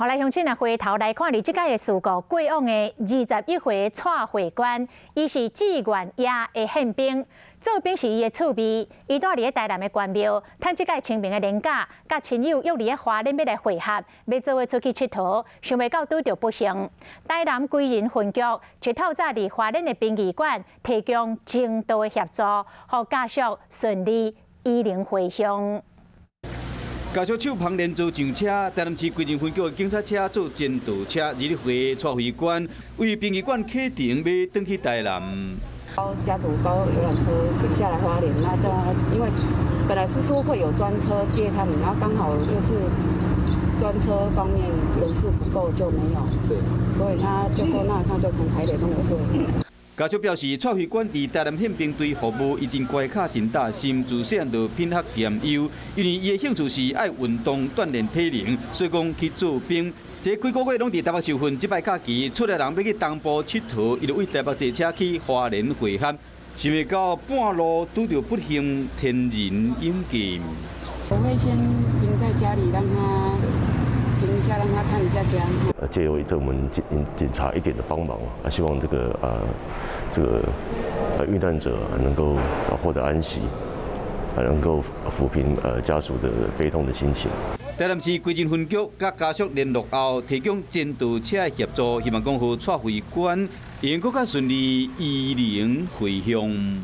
好來，鄉親啊，回頭來看，佇這擺的事故，過往的21歲蔡慧官，伊是志願役的憲兵，做兵是伊的趣味。伊蹛佇咧台南的關廟，趁這擺清明的連假，佮親友約佇咧花蓮欲來會合，欲做伙出去𨑨迌，想袂到拄著不幸。台南歸仁分局一透早佇花蓮的殯儀館提供前道的協助，予家屬順利移靈回鄉。家屬手捧蓮座上車，台南市歸仁分局的警察車做前導車，21歲蔡慧官為殯儀館啟程欲轉去台南。包家族包遊覽車下來花蓮，那就因為本來是說會有專車接他們，然後剛好就是專車方面人數不夠就沒有，對，所以他就說那他就從台北跟我會。家屬表示，蔡慧官佇台南憲兵隊服務，伊真乖巧，真貼心，自細漢就品學兼優。因為伊的興趣是愛運動鍛鍊體能，所以講去做兵。這幾個月攏佇台北受訓，這擺假期厝內人欲去東部𨑨迌，伊就為台北坐車去花蓮會合，想袂到半路拄著不幸，天人永隔。我會先停在家裡，讓他停一下，讓他看一下家。借由這我們警察一點的幫忙啊，希望這個遇難者能夠獲得安息，能夠撫平家屬的悲痛的心情。台南市歸仁分局佮家屬聯絡後，提供前導車的協助，希望講予蔡慧官會閣較順利移靈回鄉。